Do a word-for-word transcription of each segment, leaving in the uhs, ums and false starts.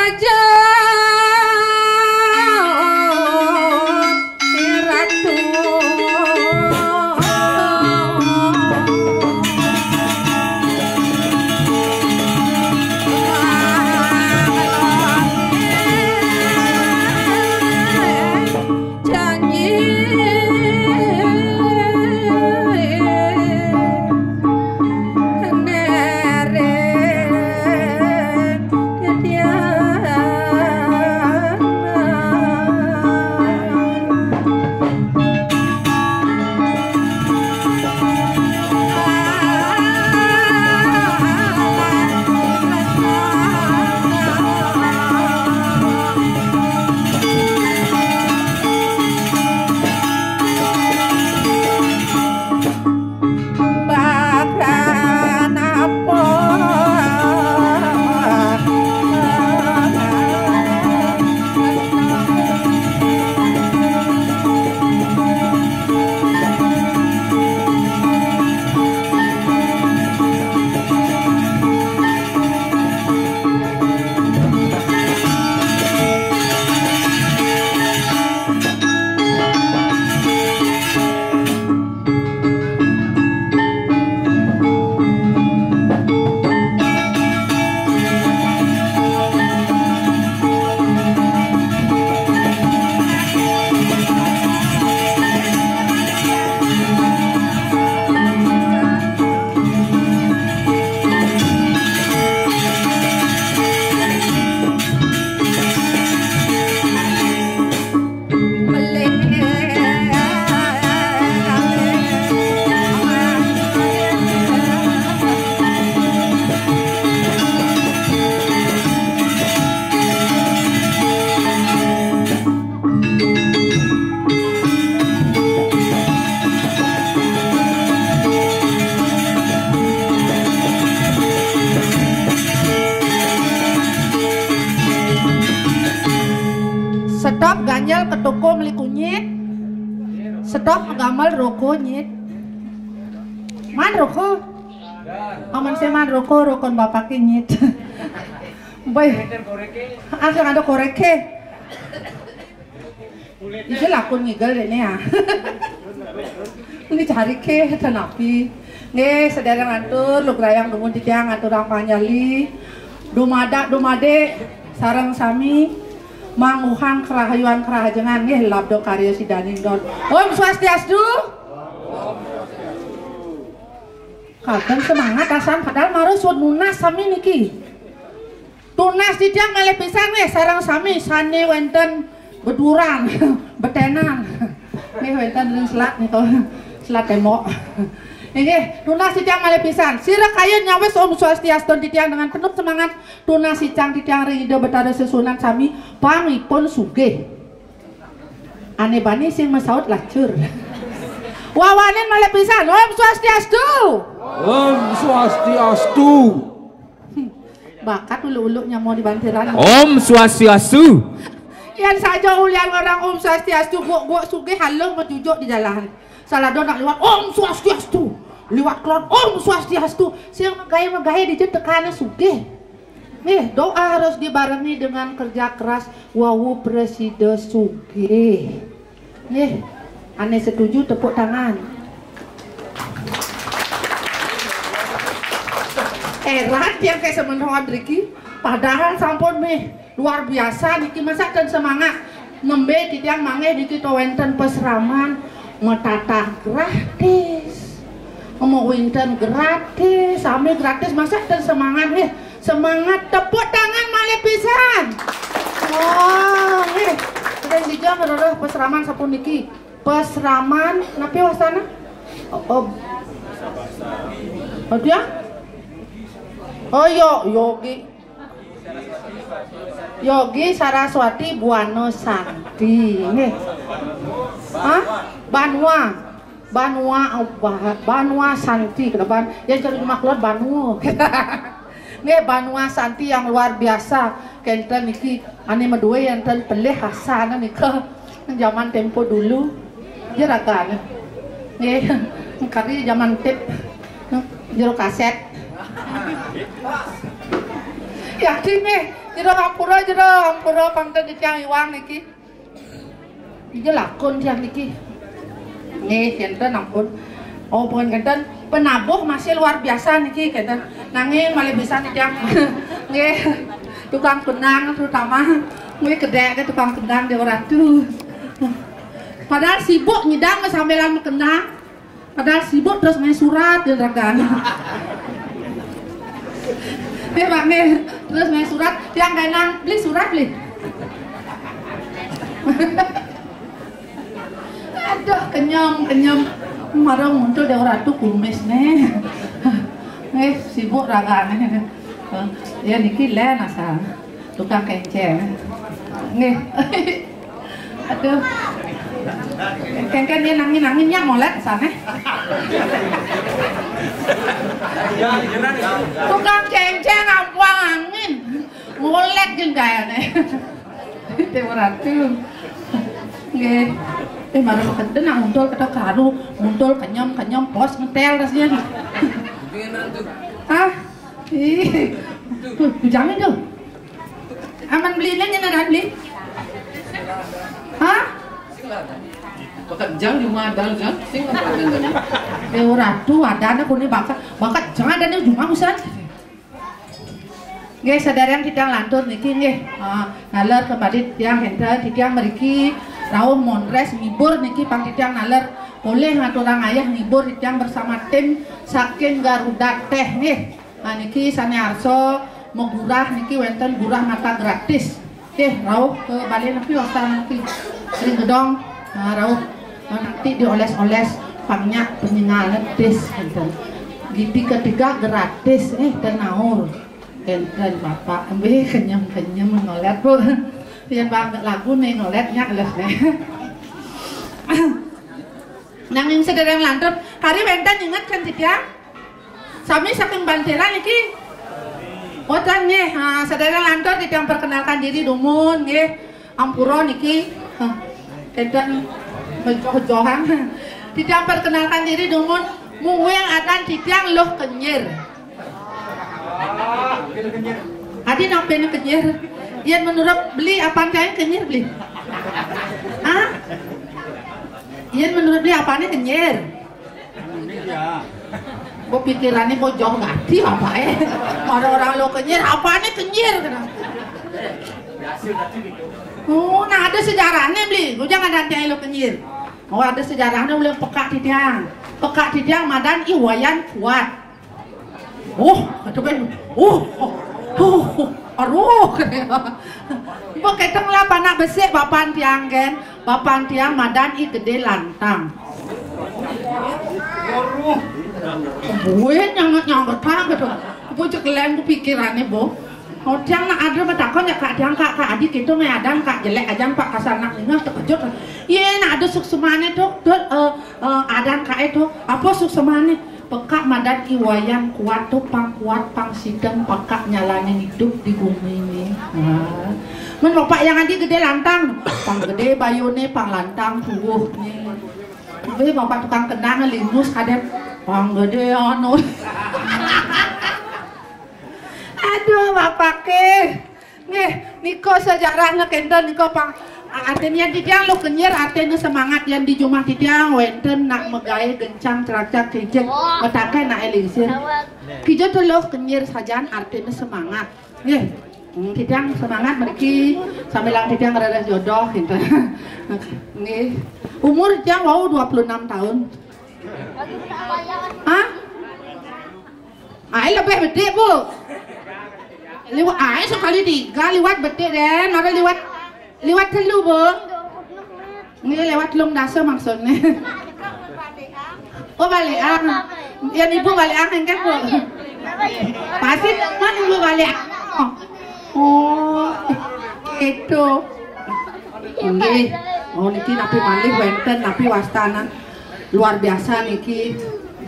Aja, Ratu. Janji nereng ketiangan. Bakal apa? Sedap ganjel ke toko meli kunyit. Sedap gamel roko nyit. Man roko? Aman se man roko, rokon bapak ke nyit. Boy. Asal ada korek ke. Ije lakun ngigel dene ya. Ini cari ke tenapi. Nggih, sedereng atur, lugrayang dumun titiang aturang panjali. Dumadak dumade sareng sami manguhang kerahayuan kerahajengan nggih, labda karya sidaning don. Om Swastiastu. Katon semangat asan padahal marus nunas sami niki. Tunas titiang malih pisan nggih sareng sami sane wenten beduran, betenan. Nggih wenten ring selat nika. Selat tembok. Inggih, tunas titiang malih pisan. Sira kayun nyawis Om Swastiastu titiang dengan penuh semangat. Tunas icang titiang ring Ida Betara Sesuunan sami pangipun sugih. Ane bani sing masaut lacur. Wawanin malih pisan. Om Swastiastu. Om Swastiastu. Bakat uluk-uluk nyamo di bantiran. Om Swastiastu. Yan saja ulian orang Om Swastiastu, guk-guk sugih halung majujuk di jalan. Salah do nak liwat Om Swastiastu. Liwat kelon Om Swastiastu. Sing magahe-magahe dija tekane sugih. Nggih, doa harus dibarengi dengan kerja keras wau prasida sugih. Nggih, ane setuju tepuk tangan. Heran tiang ke semeton riki, padahal sampun mih luar biasa niki, masa ten semangat. Nembe titiang manggih niki to wenten pesraman, metatah gratis. Ngomong wenten gratis, sami gratis, masa ten semangat nggih. Semangat, tepuk tangan malih pisan. Oh, nggih. Sedeng dija ngerodoh pesraman sapuniki. Pesraman napi wastana? Oh, oh. Oh, dia? Oh, yo, yogi. Yogi Saraswati Buana Santi. Nggih. Hah? Banua. Banua, oh, Ba-, Banua Santi, kedepan. Yang cari rumah keluar Banua. Nggih, Banua Santi yang luar biasa. Kenten niki, ane madue yang ten pelih asana nika. Zaman tempo dulu. Jeragane. Nggih, kari zaman tip. Jero kaset. Jadi nih, jero ampura, jero ampura pangten titiang iwang niki. Iya lakon tiang niki. Nggih, kenten ampun. Oh, pun kenten penabuh masih luar biasa niki kenten. Nanging malih pisan tiang. Nggih. Tukang benang terutama. Nggih, kedek ke tukang benang Dewa Ratu. Padahal sibuk nyidang sambilan makenang. Padahal sibuk terus main surat dan ragan. Nih, Pak, nih, terus main surat. Tiang kainang beli surat, beli. Aduh, kenyem, kenyem. Marang muncul Dewa Ratu kumis nih. Nih, sibuk ragan nih. Ya, niki len asal. Tukang kenceng. Nggih. Aduh. Kengken dia nangin-nangin ya molet sana. Tukang kenceng ampuang angin. Molet geng gayane. Dewa Ratu. Nggih. Eh, marang kenten nak muncul kita karu, muncul kenyem-kenyem pos ngetel rasanya. Hah? Ih. Tuh, jangan tuh. Aman beli ini nyana dan beli. Hah? Bakat jang cuma ada jang, sing apa ada. Dewa Ratu ada anak kuning bakat, bakat jang ada nih cuma usan. Nggih, sadaya titiang lantur niki nggih. Ah, naler kembali titiang henten, titiang mriki rauh mondres ngibur niki pang titiang naler oleh ngaturang ayah ngibur titiang bersama tim saking Garuda Teh nggih. Nah, niki sane arsa megurah niki wenten gurah mata gratis. Nggih, rauh ke bale niki wastan niki. Ring gedong, nah, rauh. Nah, nanti dioles-oles pangnya penyingal gratis gitu. Giti ketiga gratis, eh, tenaur. Kenten Bapak, ambil kenyem-kenyem ngolet, Bu. Pian banget lagu nih ngoletnya les nih. Nanging sedereng lantur, hari wenten inget kan titiang? Sami saking Bantera niki. Boten nggih, ha, sadaya lantur titiang perkenalkan diri dumun nggih. Ampura niki. Ha, kenten mejoh-johan. Titiang perkenalkan diri dumun, mungguing aran titiang Luh Kenyir. Adi nampene kenyir? Yen menurut beli apan kae kenyir beli? Hah? Yen menurut beli apane kenyir? Bo pikirane bo joh gati apa eh. Ada orang lo kenyir, apane kenyir kena. Oh, nah ada sejarahnya beli. Gue jangan nanti lo kenyir. Oh, ada sejarahnya ulah pekak titiang. Pekak titiang madan I Wayan Kuat. Oh, kata ben. Oh, oh, oh, aduh. Mbok keteng lah panak besik bapan tiang ken. Bapan tiang madan I Gede Lantang. Buin nyanget-nyanget lah gitu. Apa cek lain ku pikirane, Bu? Oh, tiang nak ada matakon ya Kak, tiang Kak, Kak Adi gitu me adan Kak jelek aja Pak kasar nak ningah terkejut. Ye nak ada suksemane tuh, tuh eh, eh, adan Kak itu. Apa suksemane? Pekak madan I Wayan Kuat tuh pang kuat pang sideng pekak nyalanin hidup di bumi ini. Nah. Men bapak yang adi gede lantang, pang gede bayune, pang lantang tuwuhne. Tapi bapak tukang kenang lingus kadang pang gede anu. Aduh, bapak ke. Nggih, nika sejarahnya kenten nika pang artinya titiang Luh Kenyir artinya semangat yang di jumah titiang wenten nak megawe gencang ceracak kejek metake nak elisir. Kija tuh Luh Kenyir sajan artinya semangat. Nggih. Hmm, titiang semangat mriki sambilang titiang ngereres jodoh gitu. Nggih. Umur titiang wau dua puluh enam tahun. Hah? Ae lebih bedik, Bu. Liwat ae sekali tiga liwat bedik deh, mara liwat liwat telu, Bu. Ini lewat telung dasa maksudnya. Oh, balik ah. Ya ibu balik ah kan, Bu. Pasti kan ibu balik. Oh. Oh, itu. Nggih. Oh, niki napi malih wenten napi wastana. Luar biasa niki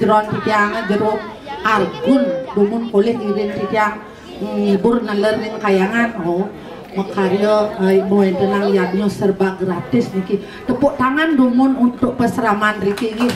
jeron titiang jero Argun dumun kolih iring titiang ngibur neler ning kayangan. Oh, makarya eh, ibu wenten nang yadnya serba gratis niki. Tepuk tangan dumun untuk peseraman riki nggih.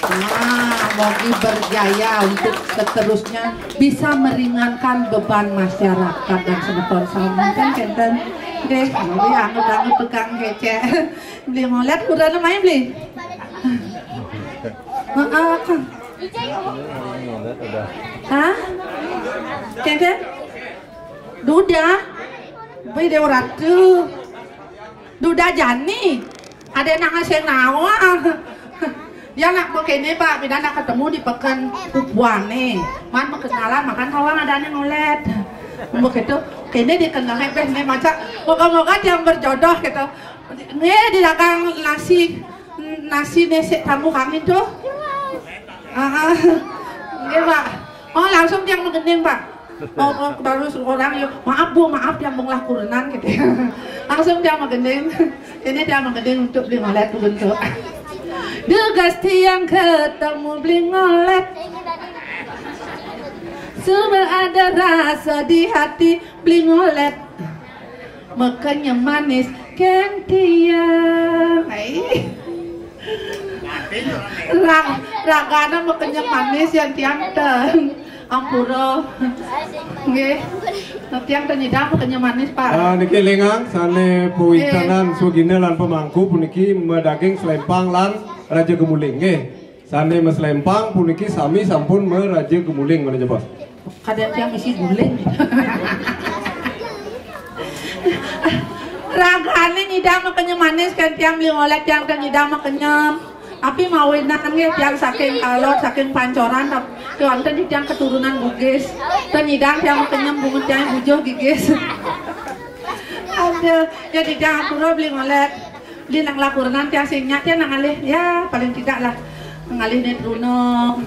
Nah, mogi berjaya untuk seterusnya bisa meringankan beban masyarakat dan semeton sami kan kenten. Nggih, mogi anget-anget tukang kecek. Beli ngolet kurang main beli. Heeh. Hah? Kenten? Duda. Beli Dewa Ratu. Duda jani. Ada nang sing nawa. Dia nak mau kene, Pak, bila nak ketemu di peken pupuane. Man perkenalan makan tawang ada nih ngolet. Begitu, kene dikenal beh nih macam moga-moga yang berjodoh gitu. Nggih di dagang nasi nasi nih sik tamu kami tuh. Ah, ah. Nggih, Pak. Oh, langsung yang mengening, Pak. Oh, oh, baru orang yuk, maaf Bu, maaf yang mengelah kurenan gitu. Langsung dia magending. Ini dia magending untuk beli ngolet bentuk. Dugas tiang ketemu beli ngolet. Semua ada rasa di hati beli ngolet. Makanya manis kan tiang. Hai. Rag, ragana makanya manis yang tiang ten. Ampura. Nggih. Tiang ten nyidang makanya manis, Pak. Ah, niki lingang sane puwitanan sugina lan pemangku puniki madaging selempang lan raja gemuling. Nggih. Sane maselempang puniki sami sampun meraja gemuling, mana jebos. Kadang tiang isi guling. Ragane nyidang makanya manis kan tiang beli ngolet tiang ten nyidang makanya. Tapi mawinan nggih tiang saking alor, saking pancoran, tapi wonten di tiang keturunan Bugis. Ten nyidang tiang makanya bungut tiang bujuh gigis. Ada, ya di tiang ampura beli ngolet. Di nang laporan tiang sing nyak tiang nang alih, ya paling tidak lah nang alih nih trunung.